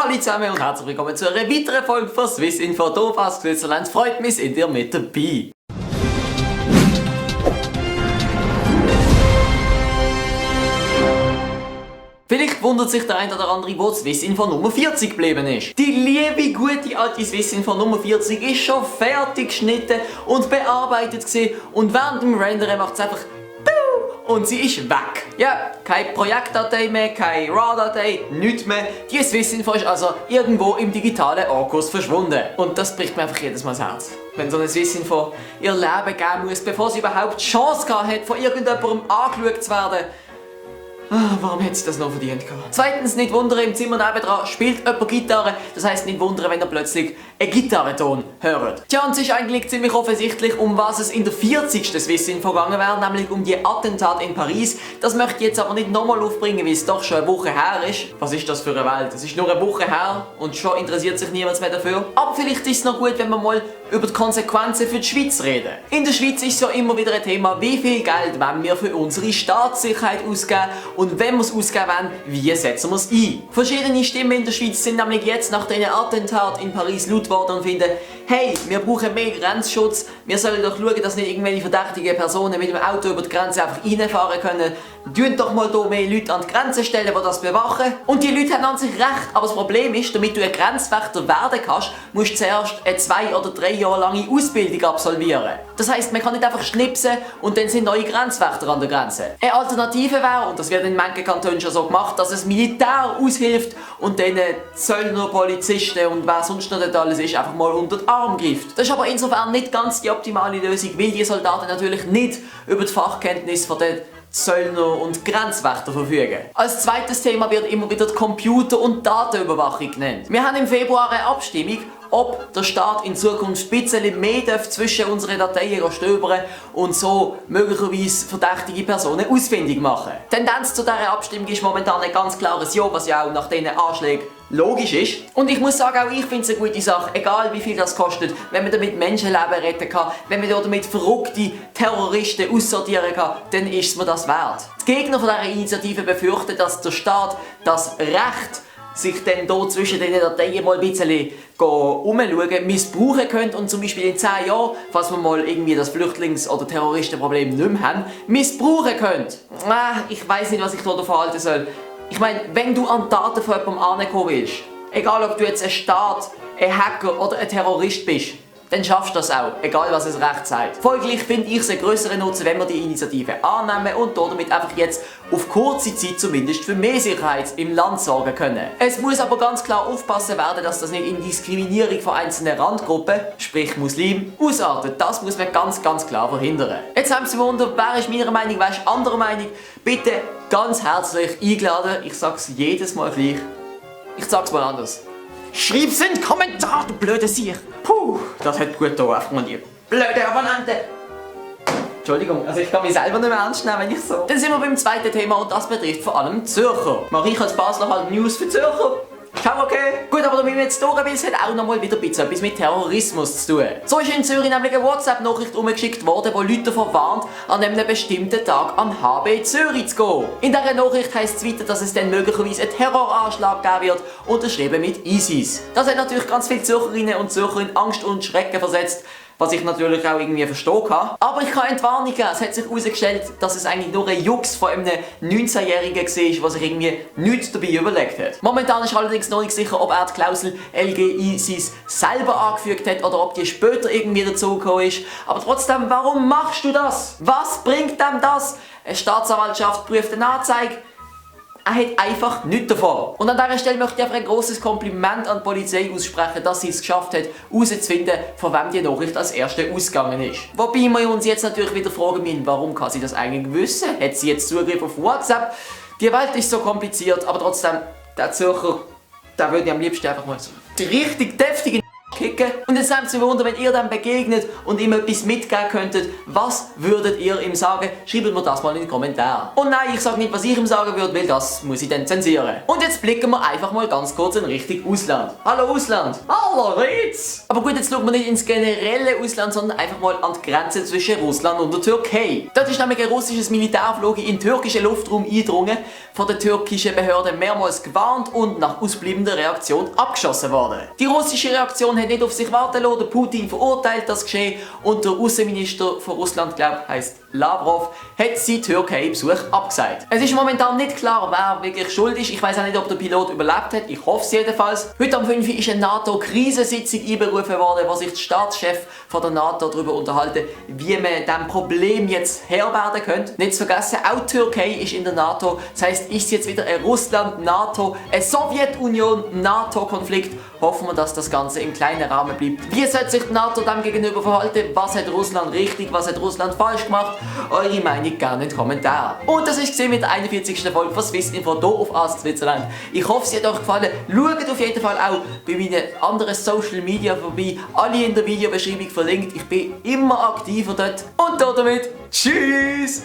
Salut zusammen und herzlich willkommen zu einer weiteren Folge von Swissinfo. Hier aus Switzerland. Freut mich, seid ihr mit dabei. Vielleicht wundert sich der ein oder andere, wo Swissinfo Nummer 40 geblieben ist. Die liebe, gute alte Swissinfo Nummer 40 ist schon fertig geschnitten und bearbeitet gewesen und während dem Rendern macht es einfach und sie ist weg. Ja, keine Projektdatei mehr, keine RAW-Datei, nichts mehr. Die Swissinfo ist also irgendwo im digitalen Orkus verschwunden. Und das bricht mir einfach jedes Mal das Herz. Wenn so eine Swissinfo ihr Leben geben muss, bevor sie überhaupt die Chance gehabt hat, von irgendjemandem angeschaut zu werden. Warum hätte sie das noch verdient gehabt? Zweitens, nicht wundern, im Zimmer nebendran spielt jemand Gitarre. Das heisst, nicht wundern, wenn ihr plötzlich einen Gitarrenton hört. Tja, und es ist eigentlich ziemlich offensichtlich, um was es in der 40. Swissinfo gegangen wäre, nämlich um die Attentate in Paris. Das möchte ich jetzt aber nicht nochmal aufbringen, weil es doch schon eine Woche her ist. Was ist das für eine Welt? Es ist nur eine Woche her und schon interessiert sich niemand mehr dafür. Aber vielleicht ist es noch gut, wenn wir mal über die Konsequenzen für die Schweiz reden. In der Schweiz ist es ja immer wieder ein Thema, wie viel Geld wollen wir für unsere Staatssicherheit ausgeben und wenn wir es ausgeben wollen, wie setzen wir es ein? Verschiedene Stimmen in der Schweiz sind nämlich jetzt nach diesen Attentaten in Paris laut worden und finden, hey, wir brauchen mehr Grenzschutz, wir sollen doch schauen, dass nicht irgendwelche verdächtige Personen mit dem Auto über die Grenze einfach reinfahren können. Tun doch mal hier mehr Leute an die Grenze stellen, die das bewachen. Und die Leute haben an sich recht, aber das Problem ist, damit du ein Grenzwächter werden kannst, musst du zuerst eine 2 oder 3 Jahre lange Ausbildung absolvieren. Das heisst, man kann nicht einfach schnipsen und dann sind neue Grenzwächter an der Grenze. Eine Alternative wäre, und das wird in manchen Kantonen schon so gemacht, dass das Militär aushilft und dann Zöllner, Polizisten und wer sonst noch alles ist, einfach mal unter den Arm greift. Das ist aber insofern nicht ganz die optimale Lösung, weil die Soldaten natürlich nicht über die Fachkenntnis von den Zöllner und Grenzwächter verfügen. Als zweites Thema wird immer wieder die Computer- und Datenüberwachung genannt. Wir haben im Februar eine Abstimmung, ob der Staat in Zukunft ein bisschen mehr zwischen unseren Dateien stöbern und so möglicherweise verdächtige Personen ausfindig machen. Die Tendenz zu dieser Abstimmung ist momentan ein ganz klares Ja, was ja auch nach diesen Anschlägen logisch ist. Und ich muss sagen, auch ich finde es eine gute Sache, egal wie viel das kostet, wenn man damit Menschenleben retten kann, wenn man damit verrückte Terroristen aussortieren kann, dann ist es mir das wert. Die Gegner von dieser Initiative befürchten, dass der Staat das Recht, sich dann hier zwischen den Dateien mal ein bisschen umschauen, missbrauchen könnte und zum Beispiel in 10 Jahren, falls wir mal irgendwie das Flüchtlings- oder Terroristenproblem nicht mehr haben, missbrauchen könnte. Ich weiss nicht, was ich hier verhalten soll. Ich meine, wenn du an Daten von jemandem ankommen willst, egal ob du jetzt ein Staat, ein Hacker oder ein Terrorist bist, dann schaffst du das auch, egal was es Recht sagt. Folglich finde ich es einen grösseren Nutzen, wenn wir die Initiative annehmen und damit einfach jetzt auf kurze Zeit zumindest für mehr Sicherheit im Land sorgen können. Es muss aber ganz klar aufpassen werden, dass das nicht in Diskriminierung von einzelnen Randgruppen, sprich Muslimen, ausartet. Das muss man ganz klar verhindern. Jetzt haben Sie gewundert, wer ist meiner Meinung, wer ist anderer Meinung? Bitte ganz herzlich eingeladen. Ich sag's jedes Mal gleich. Ich sag's mal anders. Schreib's in den Kommentar, du blöde Sieg! Puh, das hat gut getan, einfach mal die blöde Abonnenten! Entschuldigung, also ich kann mich selber nicht mehr ernst nehmen, wenn ich so... Dann sind wir beim zweiten Thema und das betrifft vor allem Zürcher. Mache ich als Basler halt News für Zürcher? Schau, okay. Gut, aber damit wir jetzt durch will, es hat auch noch mal wieder etwas mit Terrorismus zu tun. So ist in Zürich nämlich eine WhatsApp-Nachricht umgeschickt worden, wo Leute davon warnt, an einem bestimmten Tag an HB Zürich zu gehen. In dieser Nachricht heisst es weiter, dass es dann möglicherweise einen Terroranschlag geben wird, unterschrieben mit ISIS. Das hat natürlich ganz viele Zürcherinnen und Zürcher in Angst und Schrecken versetzt, was ich natürlich auch irgendwie verstehen kann. Aber ich kann Entwarnung geben. Es hat sich herausgestellt, dass es eigentlich nur ein Jux von einem 19-Jährigen war, der sich irgendwie nichts dabei überlegt hat. Momentan ist allerdings noch nicht sicher, ob er die Klausel LGISIS selber angefügt hat oder ob die später irgendwie dazugekommen ist. Aber trotzdem, warum machst du das? Was bringt dem das? Eine Staatsanwaltschaft prüft eine Anzeige. Er hat einfach nichts davon. Und an dieser Stelle möchte ich einfach ein grosses Kompliment an die Polizei aussprechen, dass sie es geschafft hat, herauszufinden, von wem die Nachricht als erste ausgegangen ist. Wobei wir uns jetzt natürlich wieder fragen müssen, warum kann sie das eigentlich wissen? Hat sie jetzt Zugriff auf WhatsApp? Die Welt ist so kompliziert, aber trotzdem, der Zürcher, der würde ich am liebsten einfach mal so die richtig deftige kicken. Und jetzt nehmt es mich Wunder, wenn ihr dem begegnet und ihm etwas mitgeben könntet, was würdet ihr ihm sagen? Schreibt mir das mal in die Kommentare. Und nein, ich sage nicht, was ich ihm sagen würde, weil das muss ich dann zensieren. Und jetzt blicken wir einfach mal ganz kurz in Richtung Ausland. Hallo Ausland! Hallo Ritz! Aber gut, jetzt schauen wir nicht ins generelle Ausland, sondern einfach mal an die Grenze zwischen Russland und der Türkei. Dort ist nämlich ein russisches Militärflug in den türkischen Luftraum eingedrungen, von der türkischen Behörde mehrmals gewarnt und nach ausbleibender Reaktion abgeschossen worden. Die russische Reaktion hat nicht auf sich warten lassen, der Putin verurteilt das Geschehen und der Außenminister von Russland, heisst Lavrov, hat seinen Türkei-Besuch abgesagt. Es ist momentan nicht klar, wer wirklich schuld ist. Ich weiß auch nicht, ob der Pilot überlebt hat. Ich hoffe es jedenfalls. Heute am 5. ist eine NATO-Krisensitzung einberufen worden, wo sich der Staatschef von der NATO darüber unterhalten, wie man diesem Problem jetzt Herr werden könnte. Nicht zu vergessen, auch die Türkei ist in der NATO. Das heisst, ist es jetzt wieder ein Russland-NATO, ein Sowjetunion-NATO-Konflikt. Hoffen wir, dass das Ganze im kleinen Rahmen bleibt. Wie sollte sich die NATO dem gegenüber verhalten? Was hat Russland richtig, was hat Russland falsch gemacht? Eure Meinung gerne in den Kommentaren. Und das ist mit der 41. Folge von Swissinfo hier auf Ask Switzerland. Ich hoffe, es hat euch gefallen. Schaut auf jeden Fall auch bei meinen anderen Social Media vorbei. Alle in der Videobeschreibung verlinkt. Ich bin immer aktiver dort. Und damit tschüss!